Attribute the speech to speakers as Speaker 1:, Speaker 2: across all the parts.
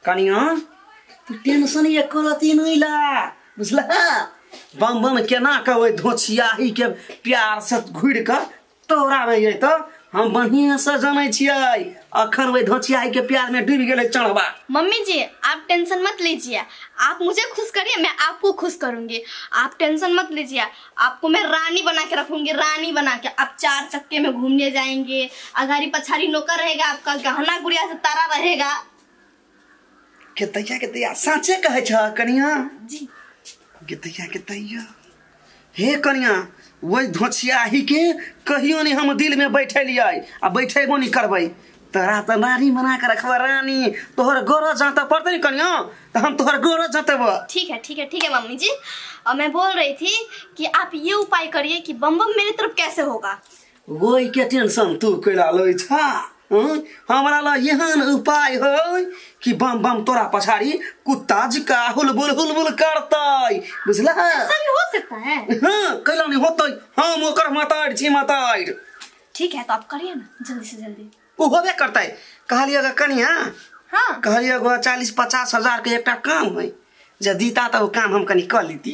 Speaker 1: कनिया तू टेंशन एको रति नहीं ला बुझला। बम बम केना के ओहि धोछियाही के प्यार से घुरि के तोरा में तो हम बढ़िया से जानै छियै। अखन ओहि धोछियाही के प्यार में डूबि गेलै चढ़वा।
Speaker 2: मम्मी जी आप टेंशन मत लीजिए, आप मुझे खुश करिए मैं आपको खुश करूंगी। आप टेंशन मत लीजिए, आपको मैं रानी बना के रखूंगी, रानी बना के। आप चार चक्के में घूमने जाएंगे, अगाड़ी पछाड़ी नौकर रहेगा आपका, गहना गुड़िया से तारा रहेगा।
Speaker 1: के दैया साँचे कहै छ कनिया
Speaker 2: जी?
Speaker 1: के दैया हे कनिया वही धोछियाही के कहियो नहीं हम दिल में बैठेलियै आ बैठेबो नहीं करबै। तोरा तो रानी बना के रखबा रानी, तोहर गोरो जाता पड़तै कनिया तो हम तोहर गोरो जातेब।
Speaker 2: ठीक है ठीक है ठीक है मम्मी जी। और मैं बोल रही थी कि आप ये उपाय करिए कि बम बम मेरी तरफ कैसे होगा।
Speaker 1: वही के टेंशन तू कैला लै छा? हमरा ला एहन उपाय है कि बम बम तोरा पछाड़ी कुत्ता जका हुलबुल हुलबुल करतै बुझला।
Speaker 2: ऐसा भी हो सकता है?
Speaker 1: हाँ कैला नहीं होतै, हम ओकर मातार छी मातार।
Speaker 2: ठीक है तो आप करिए ना जल्दी से जल्दी।
Speaker 1: ओ होबे करतै। कहलियै ग कनिया,
Speaker 2: हाँ
Speaker 1: कहलियै गो 40-50 हजार के एकटा काम है, जे दीता तो काम हम कनी कर लीती।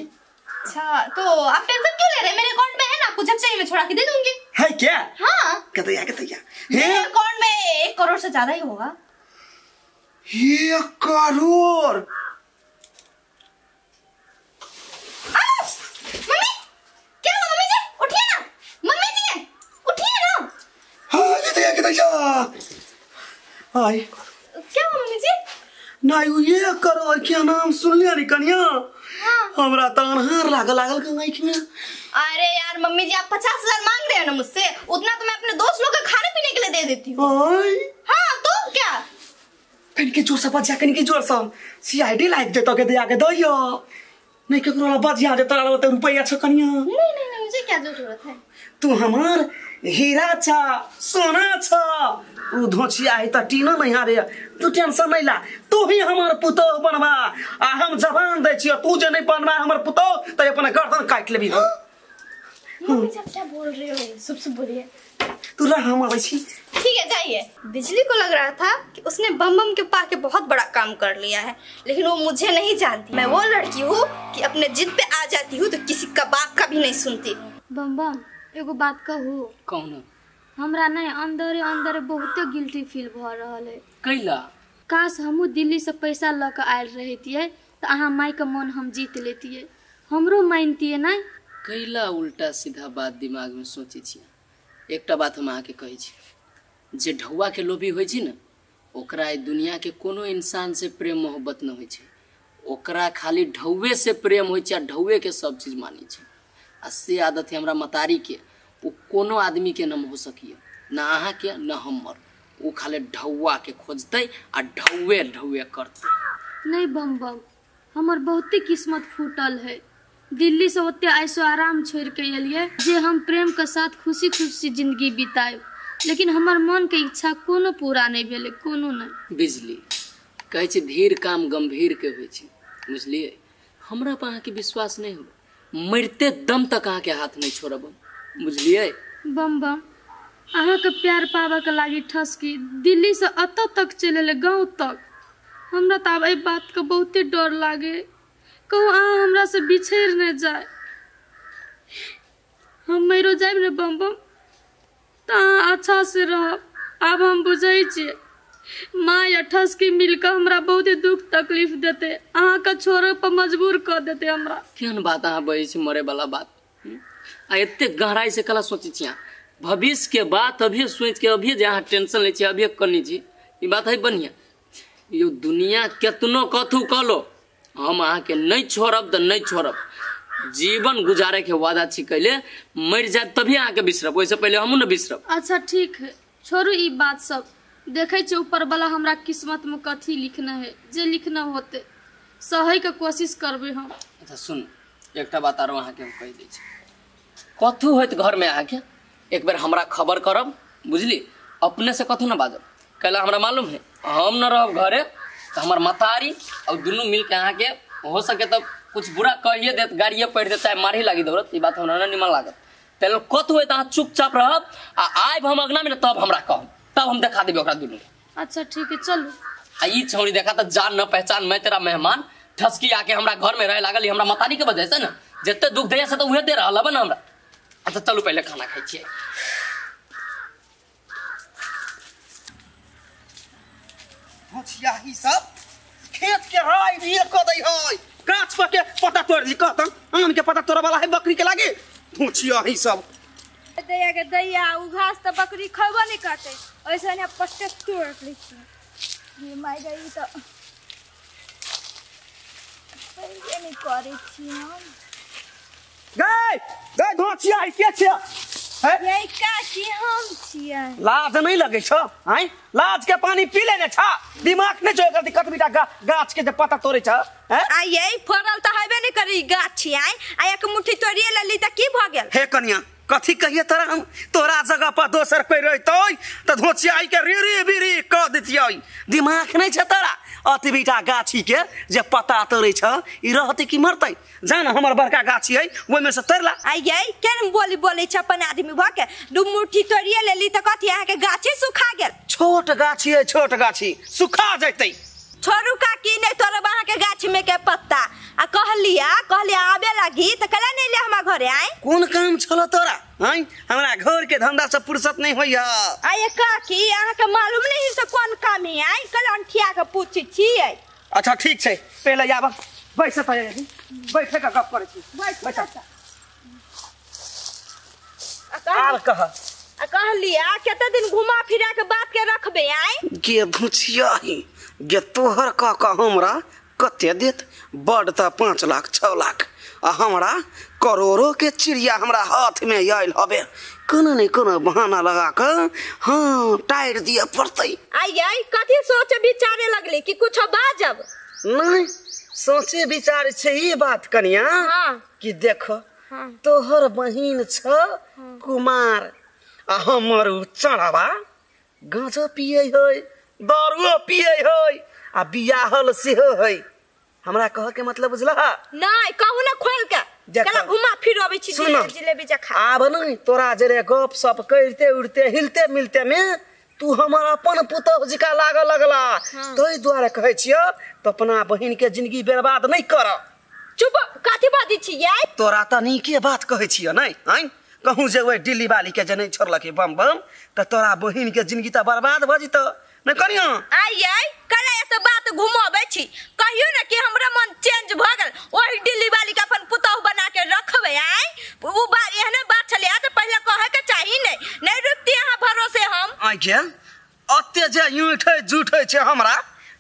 Speaker 2: अच्छा तो आप टेंशन क्यों ले रहे हैं, मेरे अकाउंट में है ना, आपको जब चाहिए मैं छोड़ा के दे दूंगी।
Speaker 1: है क्या?
Speaker 2: हाँ
Speaker 1: कतैया कतैया
Speaker 2: मेरे अकाउंट में 1 करोड़ से ज्यादा ही होगा।
Speaker 1: 1 करोड़?
Speaker 2: मम्मी क्या हुआ? मम्मी जी उठिए ना, मम्मी जी उठिए ना।
Speaker 1: हाँ कतैया कतैया हाय
Speaker 2: क्या हुआ मम्मी जी?
Speaker 1: नहीं 1 करोड़ क्या नाम सुन लिया नी कनिया?
Speaker 2: हाँ।
Speaker 1: हमरा त अनहार लागल लागल के आँखि में।
Speaker 2: अरे यार मम्मी जी आप 50,000 मांग रहे हो ना मुझसे, उतना तो मैं अपने दोस्त लोग का खाने पीने के लिए दे देती हूँ। हाँ तो क्या
Speaker 1: कनिके जोर से बजिया, कनिके जोर से सीआईडी लाइक देतो के दिया के दइयो नहीं केकरो ला बजिया दे तोरा ओते रुपैया छ कनिया।
Speaker 2: नहीं नहीं नहीं मुझे क्या जरूरत है,
Speaker 1: तू हमार हीरा छ सोना छ, उ धोछिया है त टीना नहीं हारे, तू टेंशन नहीं ला, तू ही हमार पुतोह बनबा आ हम जबान दै छियो, तू जे नहीं बनबा हमर पुतोह त अपन गर्दन काट लेबी हम।
Speaker 2: मम्मी जी आप क्या बोल रहे हो, सुब सुब बोलिए।
Speaker 1: तू रह हम आबै छी।
Speaker 2: ठीक है जाइए। बिजली को लग रहा था कि उसने बम बम के पाके बहुत बड़ा काम कर लिया है, लेकिन वो मुझे नहीं जानती। मैं वो लड़की हूँ कि अपने जिद पे आ जाती हूँ तो किसी का बाप का भी नहीं सुनती हूँ।
Speaker 3: बम बम एगो बात कहू?
Speaker 4: कौन?
Speaker 3: हमरा नहीं अंदरे अंदर बहुते गिल्टी फील भ रहल है।
Speaker 4: कैला?
Speaker 3: काश हमहूँ दिल्ली से पैसा लऽ के आयल रहितियै तऽ अहाँ मायके मन हम जीत लेतियै, हमरो मानितियै नहीं।
Speaker 4: कैला उल्टा सीधा बात दिमाग में सोचै छियै। एकटा बात हम अहाँके कहै छी, जे ढौआ के लोभी होइ छै ने ओकरा एहि दुनिया के कोनो इंसान से प्रेम मोहब्बत न होइ छै, ओकरा खाली ढौए से प्रेम होइ छै आ ढौए के सब चीज मानै छै। आ से आदत है हमरा मतारी के, ओ कोनो आदमी के न हो सकिए, न अहाँके न हमर, ओ खाली ढौआ के खोजतै आ ढौए ढौए करतै।
Speaker 3: नहीं बम बम हमर बहुते किस्मत फूटल है, दिल्ली से ओते ऐसो आराम छोड़ के एलियै जे हम प्रेम के साथ खुशी खुशी जिंदगी बिताएब, लेकिन हमर मन के इच्छा कोनो पूरा नहीं भेलै, कोनो नहीं।
Speaker 4: बिजली कहै छै धीर काम गंभीर के होइ छै, बुझलियै? हमरा पर अहाँके विश्वास नहीं हो, मरते दम तक अहाँके हाथ नहीं छोड़ब, बुझलियै?
Speaker 3: बम बम अहाँके प्यार पाबऽ के लागी ठसकी दिल्ली से अतऽ तक चलि एलै गाँव तक, हमरा तऽ आब एहि बात के बहुते डर लागे, कहूँ अहाँ हमरा से बिछड़ि नहि जाय। हम मरियो जायब ने बम बम तऽ अहाँ अच्छा से रहब। आब हम बुझै छियै माँ या ठसकी मिलके हमरा बहुते दुख तकलीफ देतै, अहाँके छोड़ै पर मजबूर कऽ देतै हमरा।
Speaker 4: केहन बात अहाँ बजै छी मरे वाला बात, आ एते गहराई से कला सोचै छी अहाँ भविष्य के बात, अभी सोच के अभी जे अहाँ टेंशन लै छी अभी कनी छी, ई बात है बढ़िया। यो दुनिया केतनो कथू कहलो हम अहाँके नहीं छोड़ब तऽ नहीं छोड़ब, जीवन गुजारे के वादा छी कैले, मरि जायब तभी अहाँके बिसरब, ओहिसँ पहिले हमहूँ ने बिसरब।
Speaker 3: अच्छा ठीक है छोड़ू ई बात सब, देखै छियै ऊपर वाला हमरा किस्मत में कथी लिखना है, जे लिखना होते सहै के कोशिश करबै हम।
Speaker 4: अच्छा सुन एकटा बात आरो अहाँके हम कहि दै छी, कथू होइत घर में अहाँके एक बेर हमरा खबर करब, बुझली? अपने से कथू न बाजब, कैला हमरा मालूम है हम न रहब घरे तो हमर मतारी और दुनू मिलके अहाँके हो सके तब कुछ बुरा कहिए देत, गाड़िए पढ़ि देत, चाहे मारही लागी दौड़त, ई बात हमरा निमन लागत। तै कथू होइत अहाँ चुपचाप रहब आ आबि हम अगना में तब हमरा कहब, तब हम देखा देबै ओकरा दुनू।
Speaker 3: अच्छा ठीक है चलू।
Speaker 4: आ ई छौड़ी देखा त जान न पहचान मैं तेरा मेहमान ठसकी आके हमरा घर में रहे लागल। हमरा मतारी के वजह से ना जते दुख दैया से त उहे दे रहल बा ना हमरा। अच्छा चलू पहले खाना खाइ छियै।
Speaker 1: होशियारी सब खेत के राय भी क दै है, गाछ पर के पत्ता तोड़ ली कहत आम के पत्ता तोड़े वाला है बकरी के लागे। होशियारी सब
Speaker 5: दैया के दैया उ घास त बकरी खैबो नहीं करते, ऐसे ने पत्ते तोड़ ली ये my गई त सही नहीं करे छी हम।
Speaker 1: गए गए धोचिया के छिया है
Speaker 5: ये का की हम छिया?
Speaker 1: लाज नहीं लगे छ? आय लाज के पानी पी लेने छ, दिमाग नहीं जोकर दिक्कत बेटा गाछ के जे पत्ता तोड़े छ।
Speaker 5: आ ये फरल त हेबे नहीं करी गाछ छिया, आ एक मुट्ठी तोड़िए लेली त की भ गेल?
Speaker 1: हे कनिया कथी कहिए तोरा, हम तोरा जगह पर दोसर कोई रहतै त धोचियाई के री बिरी क दितियै। दिमाग नहीं छ तोरा? अतबीटा गाछी के जे पत्ता तोड़े छ ई रहतै कि मरतै? जान हमर बड़का गाछी है ओइमे से तोड़ला।
Speaker 5: आ ये केन बोली बोले छ अपन आदमी भ के दू मुट्ठी तोड़िए लेली त कथी अहाँ के गाछी सुखा गेल?
Speaker 1: छोट गाछी है, छोट गाछी सुखा जैतै।
Speaker 5: छोड़ू काकी नहीं तोड़ब अहाँ के गाछ में के पत्ता। आ कहलिया कहलिया आबे लागी त कला नहीं ले हमरा घरे आए?
Speaker 1: कोन काम छल तोरा? आय हमरा घर के धंधा से फुर्सत नहीं होइया।
Speaker 5: आ ये काकी अहाँ के मालूम नहीं से कोन काम है? आय कल अंठिया के पूछी छियै।
Speaker 1: अच्छा ठीक छै, पहले आब बैठ त बैठ के गप करै छी। बैठ आर कह।
Speaker 5: आ कहलिया कते दिन घुमा फिरा के बात के रखबे आय?
Speaker 1: गे भुचिया ही गे तोहर का हमरा कते देत? बड त 5 लाख 6 लाख आ हमरा करोड़ों के चिड़िया हमरा हाथ में आयल हबे। कोनो ने कोनो बहाना लगा के हाँ टायर दिए पड़तै।
Speaker 5: आई आई कथी सोचे विचारे लगली कि कुछ बाजब?
Speaker 1: नहीं सोचे विचार छै ई बात कनिया।
Speaker 5: हाँ।
Speaker 1: कि देखो
Speaker 5: हाँ।
Speaker 1: तोहर बहिन छ
Speaker 5: हाँ।
Speaker 1: कुमार आ हमर उ चढ़ावा गांजा पिए है, दारुओ पिए है आ बियाहल सेहो है। हमरा कह के मतलब बुझला?
Speaker 5: नहीं कहू ना खोल के चला घुमा फिर अबै छी जिलेबी जा खा।
Speaker 1: आब नहीं तोरा जरे गप सप करते उड़ते हिलते मिलते में तू हमर अपन पुतोह जिका लाग लगला।
Speaker 5: हाँ।
Speaker 1: तै दुआरे कहै छियो त अपना बहिन के जिंदगी बर्बाद नहीं कर।
Speaker 5: चुप कथी बाजै छी यार?
Speaker 1: तोरा त नीके बात कहै छियो नहीं? आइ कहूँ जे ओइ दिल्ली वाली के जे नहीं छोड़लक बम बम त तोरा बहिन के जिंदगी त बर्बाद भ जितो नहीं कनिया?
Speaker 5: आई आई कला एत बात घुमाबै छी, कहियो ना कि हमरा मन चेंज भ गेल ओहि दिल्ली वाली के अपन पुतोह बना के रखबै। आइ उ बात एहने बात छलै त पहिले कहै के चाही। नहीं नहीं रुकती अहाँ भरोसे हम।
Speaker 1: आइ के अते जे यूठै झूठै छै हमरा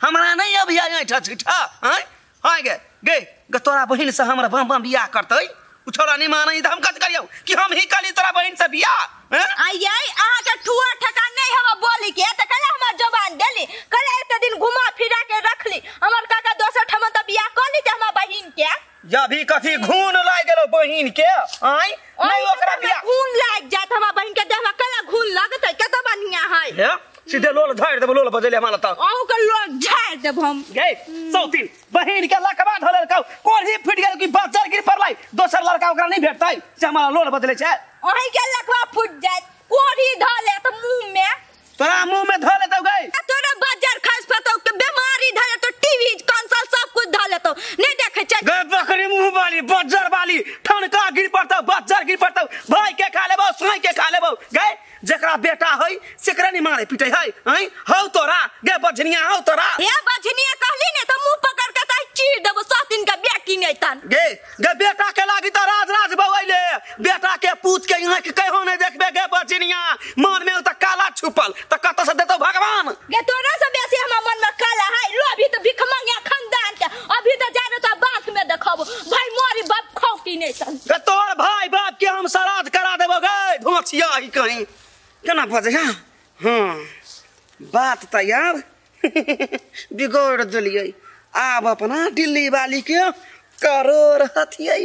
Speaker 1: हमरा नहीं अभी ऐठा झूठा। आइ आइ गे गे गे तोरा बहिन से हमरा बम बम बियाह करतै उ छोरा नहीं मानै त हम कथि करियौ कि हम ही कली तोरा बहिन से बियाह?
Speaker 5: आई आई अहाँ के ठुआ ठका नहीं हवा बोली के त कला हमर जबान देली, कला एते दिन घुमा फिरा के रखली हमर काका दोसर ठमन त बियाह क ली त हमर बहिन के।
Speaker 1: जभी कथी घून लाग गेलो बहिन के? आइ नहीं ओकरा बियाह
Speaker 5: घून लाग जात हमर बहिन के देह में कला घून लगतै कत बढ़िया है।
Speaker 1: हे सीधे लोल झाड़ देब, लोल बजले हमरा त
Speaker 5: अहू के लोल झाड़ देब हम।
Speaker 1: गे सौतीन बहिन के लकवा धरल कौ कोढ़ी फुट गेल कि बच्चर गिर पड़लै दोसर लड़का ओकरा नहीं भेटतै से हमरा लोल बजले छै।
Speaker 5: ओहि के लकवा फुट जात कोढ़ी ध ले त मुंह में
Speaker 1: तोरा मुंह में ध लेतौ गई
Speaker 5: तोरा बाजार खस पतौ के बीमारी ध लेतौ, टीवी कंसोल सब कुछ ध लेतौ नहीं देखै छै
Speaker 1: गे बकरी मुंह वाली बज्जर वाली ठनका गिर पड़तौ बज्जर गिर पड़तौ भाई के खा लेबौ साई के खा लेबौ। गई जेकरा बेटा है सेकरा नहीं मारे पीटे है। हैं हौ तोरा गे बझनिया हौ तोरा।
Speaker 5: हे बझनिया कहली ने त मुंह पकड़ के त चीर देबो 7 दिन के बेटी नहीं तन।
Speaker 1: गे गे बेटा के लागी त राज राज बवैले बेटा के पूछ के यहाँ के कहो नहीं देखबे गे बझनिया मन में त काला छुपल त कत से देतौ भगवान।
Speaker 5: गे तोरा से बेसी हमरा मन में काला है लो अभी त भिख मांगे खानदान के अभी त जा त बात में देखब भाई मोरी बाप खाओ की नहीं तन।
Speaker 1: गे तोर भाई बाप के हम श्राद्ध करा देबो गे धोचिया ही कहीं केना बजे। हाँ बात त यार बिगड़ देलियै। आब अपना दिल्ली वाली के करोड़ हथियै।